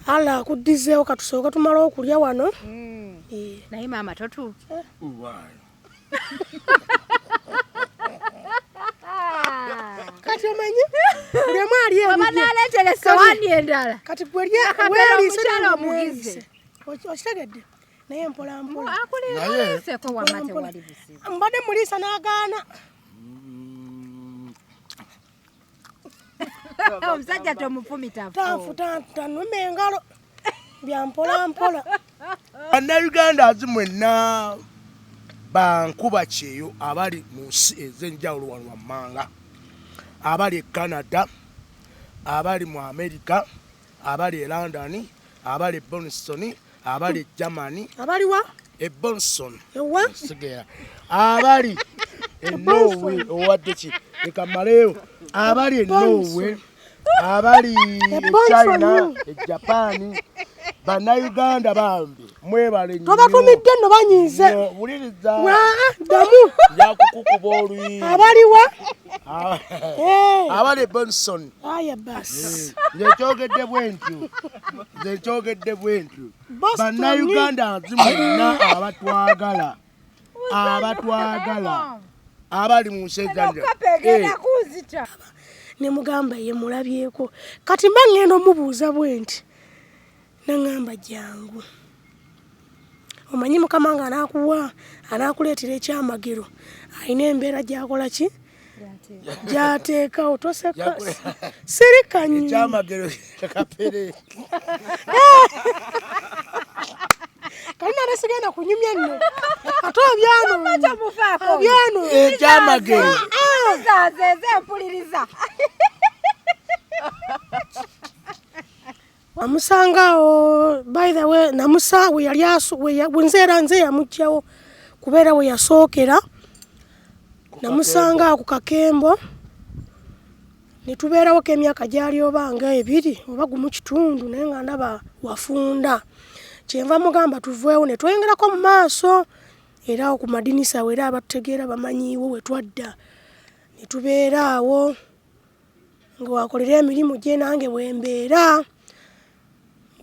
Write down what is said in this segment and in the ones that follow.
Allah akuddizeewo, katusooke tumale okulya wano. Naye maama totu. Kati omanyi buli omu ali ebibye. Banaleetera essowaani endala. Kati gwe lya Akapera weeriise omukyala nange omugize. neeriise. Okitegedde? Naye mpola mpola. Akuleeseko wamma Mpola mpola. tewali buzibu. Mbadde muliisa n'agaana. Omusajja tomufumita Tanfu tanuma engalo. Bya mpola mpola. Bannayuganda azi mwenna bankuba kyeyo abali mu nsi ez'enjawulo wano wammanga, abali e Canada, abali mu America, abali e London, abali e Boston, abali e Germany. Abaliwa? E Boston. Ewa? Sigera. Abali e Norway, owadde ki? Leka mmaleyo. Abali e Norway, abali e China, e Japan, Bannayuganda bambi mwebale nnyo. Tobatumidde nno banyiize. Nnyo, wuliriza. Ddamu. Nja kukukuba oluyi. Abaliwa? Abali e Boston. Aya basi. Nze nkyogedde bwe ntyo. Nze nkyogedde bwe ntyo. Boston. Bannayuganda nzi mwenna abatwagala. Abatwagala. Abali mu nsi ez'enjawulo. Egenda kunzita. Ne mugamba ye mulabyeko. Kati mba ngenda omubuuza bwe nti. Naŋŋamba jangu. Omanyi Mukama nga anaakuwa, anaakuleetera ekyamagero. Alina embeera gy'akola ki? Gy'ateekawo. Toseka. Sirika nnyo. Ekyamagero kapere. Kali nate sigenda kunyumya nno. Ate obyanoonya. Tomufaako. Obyanoonya. Ekyamagero. Zaze ze mpuliriza. Namusangaawo, by the way, namusa we yali nze era nze yamuggyawo kubeera we yasookera. Namusanga awo ku Kakembo ne tubeerawoko emyaka gyali oba nga 2 oba 1.5, naye nga ndaba wafunda. Kyenva mugamba tuveewo ne tweyongerako mu maaso, era awo ku madinisa awo era abatutegeera bamanyiiwo we twadda. Ne tubeera awo nga wakolera emirimu gye nange bwe mbeera.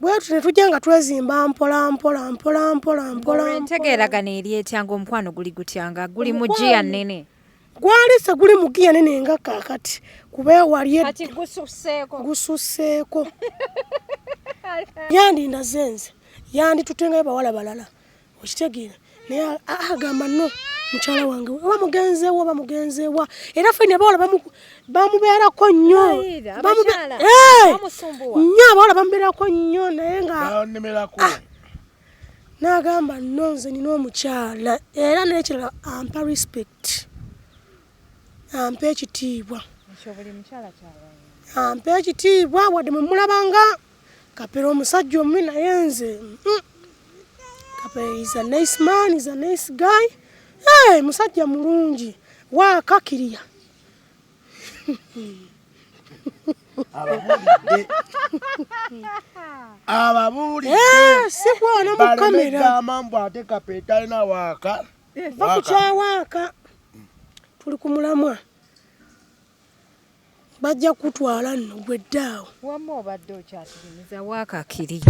Bwe tutyo ne tujja nga twezimba mpola mpola mpola mpola mpola. Entegeeragano eri etya ng'omukwano guli gutya nga guli mu ggiya nnene? Gwali se guli mu ggiya nnene nga kaakati kuba wali Kati gususseeko. Gususseeko. Yandindaze nze, yanditutengayo bawala balala. Okitegeera? Naye agamba no mukyala wange oba mugenzeewa oba mugenzeewa. Era ffe abawala bamubeerako nnyo. Nnyo abawala bamubeerako nnyo naye nga Bannemerako. N'agamba nno nze nina omukyala era n'ekirala ampa respect. Ampa ekitiibwa. Ampa ekitiibwa wadde mwe mulabanga Kapere omusajja omubi naye nze. Kapere is a nice man, is a nice guy. Hey, musajja mulungi. Waakakiriya. Ababuulidde. Ababuulidde. Si kwana mu kamera. Baleme mbu ate Kapere talina waaka. Va ku kyawaaka. Tuli ku mulamwa. Bajja kutwala nno gwe ddaawo. Wamma obadde okyatunyumiza waakakiri.